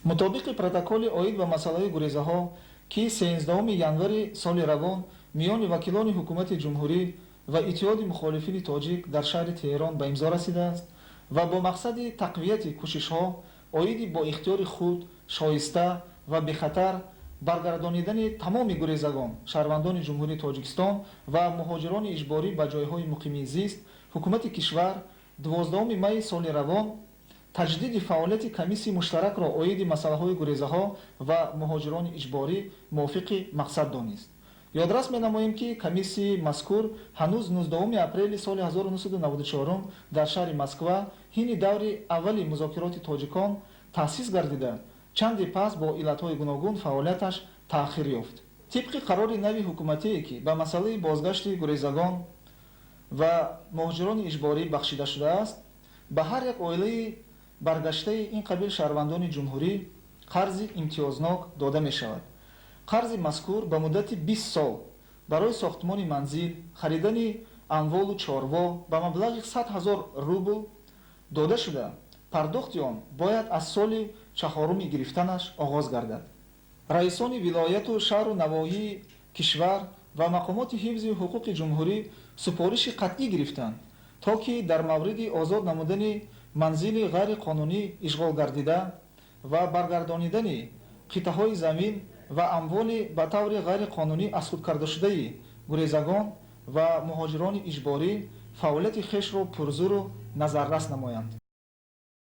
Мутобиқи протоколи оид ба масъалаи гурезаҳо, ки 13 январи соли равон миёни вакилони ҳукумати ҷумҳурӣ ва Иттиҳоди мухолифини тоҷик дар шаҳри Теҳрон ба имзо расидааст ва бо мақсади тақвияти кӯшишҳо оиди бо ихтиёри худ, шоиста ва бехатар баргардонидани тамоми гурезагон, шаҳрвандони Ҷумҳурии Тоҷикистон ва муҳоҷирони иҷборӣ ба ҷойҳои муқимии зист, ҳукумати кишвар 12 майи соли равон таҷдиди фаъолияти комиссияи муштаракро оиди масъалаҳои гурезаҳо ва муҳоҷирони иҷборӣ мувофиқи мақсад донист. Ёдрас менамоем, ки комиссияи мазкур ҳанӯз 19 апрели соли 1994 дар шаҳри Москва ҳини даври аввали музокироти тоҷикон таъсис гардида, чанде пас бо иллатҳои гуногун фаъолияташ таъхир ёфт. Тибқи қарори нави ҳукуматие, ки ба масъалаи бозгашти гурезагон ва муҳоҷирони иҷборӣ бахшида шудааст, ба ҳар як оилаи баргаштаи ин қабил шаҳрвандони ҷумҳурӣ қарзи имтиёзнок дода мешавад. Қарзи мазкур ба муддати 20 сол барои сохтмони манзил, харидани амволу чорво ба маблағи 100 ҳазор рубл дода шуда, пардохти он бояд аз соли чаҳоруми гирифтанаш оғоз гардад. Раисони вилояту шаҳру навоҳии кишвар ва мақомоти ҳифзи ҳуқуқи ҷумҳурӣ супориши қатъӣ гирифтанд, то ки дар мавриди озод намудани манзили ғайриқонунӣ ишғол гардида ва баргардонидани қитъаҳои замин ва амволи ба таври ғайриқонунӣ аз худ кардашудаи гурезагон ва муҳоҷирони иҷборӣ фаъолияти хешро пурзӯру назаррас намоянд.